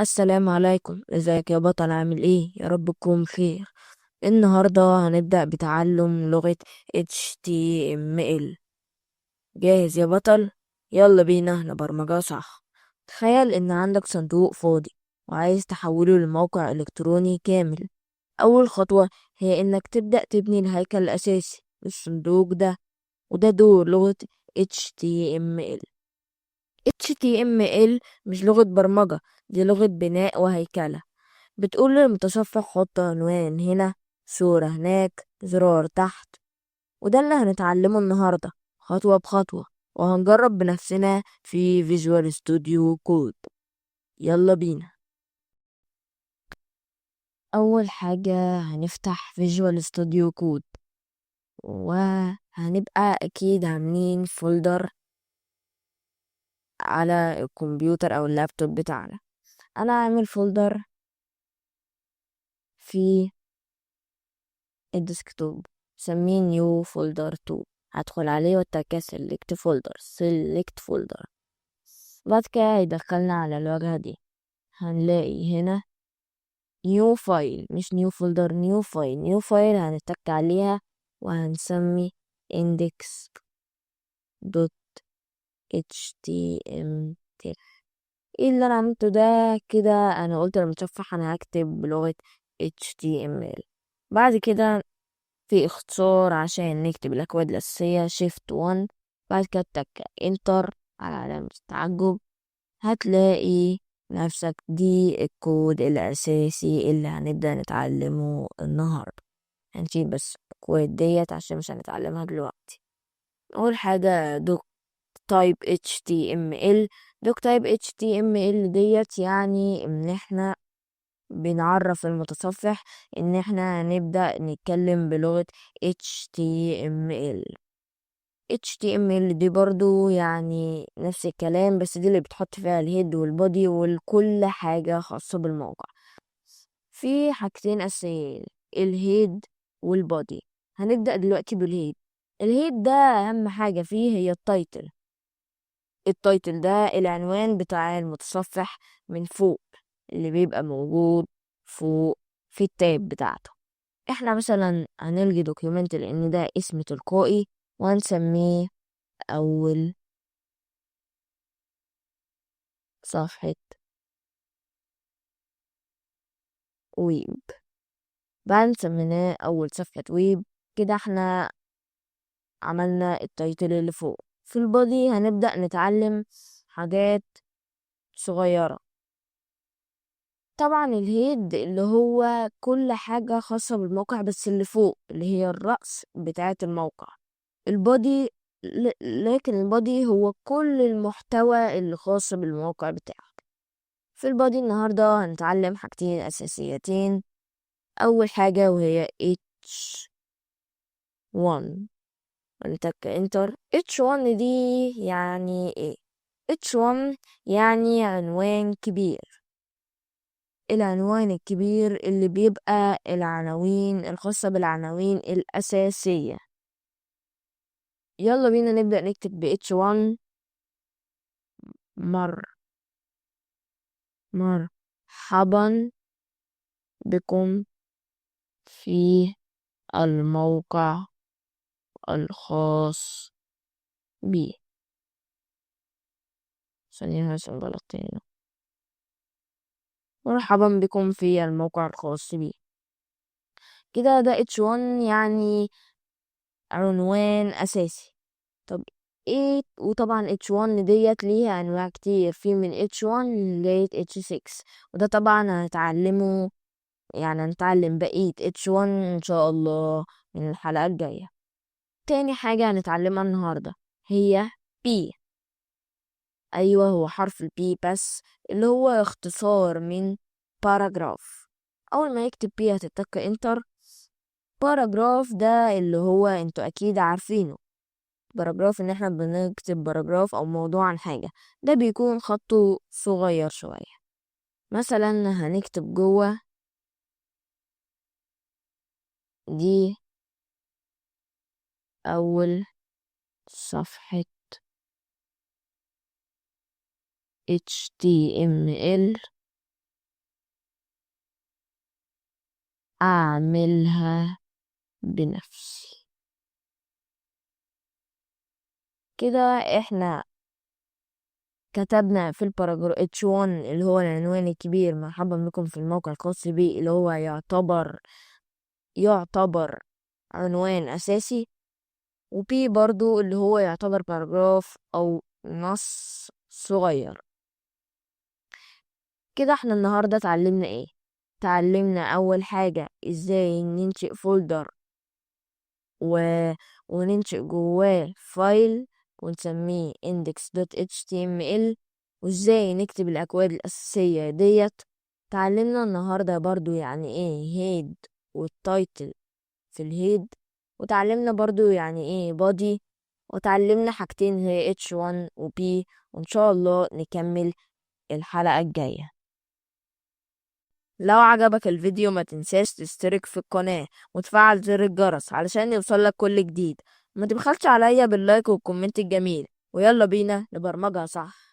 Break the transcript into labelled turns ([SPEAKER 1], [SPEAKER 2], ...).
[SPEAKER 1] السلام عليكم، ازيك يا بطل؟ عامل ايه؟ يا رب تكون بخير. النهاردة هنبدأ بتعلم لغة HTML. جاهز يا بطل؟ يلا بينا نبرمجها صح. تخيل ان عندك صندوق فاضي وعايز تحوله لموقع الكتروني كامل. اول خطوة هي انك تبدأ تبني الهيكل الاساسي للصندوق ده، وده دور لغة HTML. HTML مش لغة برمجة، دي لغة بناء وهيكلة. بتقول للمتصفح حط عنوان هنا، صورة هناك، زرار تحت. وده اللي هنتعلمه النهاردة خطوة بخطوة، وهنجرب بنفسنا في Visual Studio Code. يلا بينا. أول حاجة هنفتح Visual Studio Code، وهنبقى أكيد عاملين folder على الكمبيوتر أو اللابتوب بتاعنا. أنا عامل folder في ال desktop سميه new folder 2. هدخل عليه واتك select folder، select folder. بعد كده هيدخلنا على الواجهة دي. هنلاقي هنا new file، مش new folder، new file. new file هنتك عليها وهنسمي index dot html. ايه اللي انا عملته ده كده؟ انا قلت للمتصفح انا هكتب بلغة html. بعد كده في اختصار عشان نكتب الاكواد الاساسية shift 1، بعد كده تك enter على علامة التعجب، هتلاقي نفسك دي الكود الاساسي اللي هنبدأ نتعلمه النهاردة. هنشيل بس الكود ديت عشان مش هنتعلمها دلوقتي. اول حاجة doc type HTML. doc type HTML ديت يعني ان احنا بنعرف المتصفح ان احنا هنبدأ نتكلم بلغة HTML. HTML دي برضو يعني نفس الكلام، بس دي اللي بتحط فيها ال head وال body وكل حاجة خاصة بالموقع. في حاجتين أساسيين، ال head وال body. هنبدأ دلوقتي بال head. ال head ده أهم حاجة فيه هي ال title. ال title ده العنوان بتاع المتصفح من فوق، اللي بيبقى موجود فوق في ال tab بتاعته. احنا مثلا هنلغي document لان ده اسم تلقائي، وهنسميه اول صفحة ويب. بعد سميناه اول صفحة ويب كده احنا عملنا ال title اللي فوق. في ال body هنبدأ نتعلم حاجات صغيرة. طبعا ال head اللي هو كل حاجة خاصة بالموقع بس اللي فوق، اللي هي الرأس بتاعة الموقع. ال body لكن ال body هو كل المحتوى اللي خاص بالموقع بتاعك. في ال body النهاردة هنتعلم حاجتين أساسيتين. أول حاجة وهي H1، ونتك enter. H1 دي يعني ايه؟ H1 يعني عنوان كبير. العنوان الكبير اللي بيبقى العناوين الخاصة بالعناوين الأساسية. يلا بينا نبدأ نكتب ب H1. مرحبا بكم في الموقع الخاص بي. ثانية عشان غلطت هنا. مرحبا بكم في الموقع الخاص بي. كده ده H1 يعني عنوان أساسي. طب ايه؟ وطبعا H1 ديت ليها أنواع كتير، في من H1 لغاية H6، وده طبعا هنتعلمه، يعني هنتعلم بقية H1 إن شاء الله من الحلقة الجاية. تاني حاجة هنتعلمها النهاردة هي P. أيوة هو حرف ال P بس، اللي هو اختصار من paragraph. أول ما يكتب P هتتك enter. paragraph ده اللي هو انتوا أكيد عارفينه، paragraph إن احنا بنكتب paragraph أو موضوع عن حاجة، ده بيكون خطه صغير شوية. مثلا هنكتب جوه دي أول صفحة HTML أعملها بنفسي. كده احنا كتبنا في ال paragraph H1 اللي هو العنوان الكبير مرحبا بكم في الموقع الخاص بي، اللي هو يعتبر عنوان أساسي، و P برضو اللي هو يعتبر paragraph أو نص صغير. كده احنا النهاردة اتعلمنا ايه؟ تعلمنا أول حاجة ازاي ننشئ folder وننشئ جواه file ونسميه index.html، وازاي نكتب الأكواد الأساسية ديت. تعلمنا النهاردة برضو يعني ايه head وال title في ال head، وتعلمنا برضو يعني ايه body، وتعلمنا حاجتين هي h1 و p، وان شاء الله نكمل الحلقة الجاية. لو عجبك الفيديو ما تنساش تشترك في القناة وتفعل زر الجرس علشان يوصلك كل جديد. ما تبخلش عليا بال like وال comment الجميل، ويلا بينا نبرمجها صح.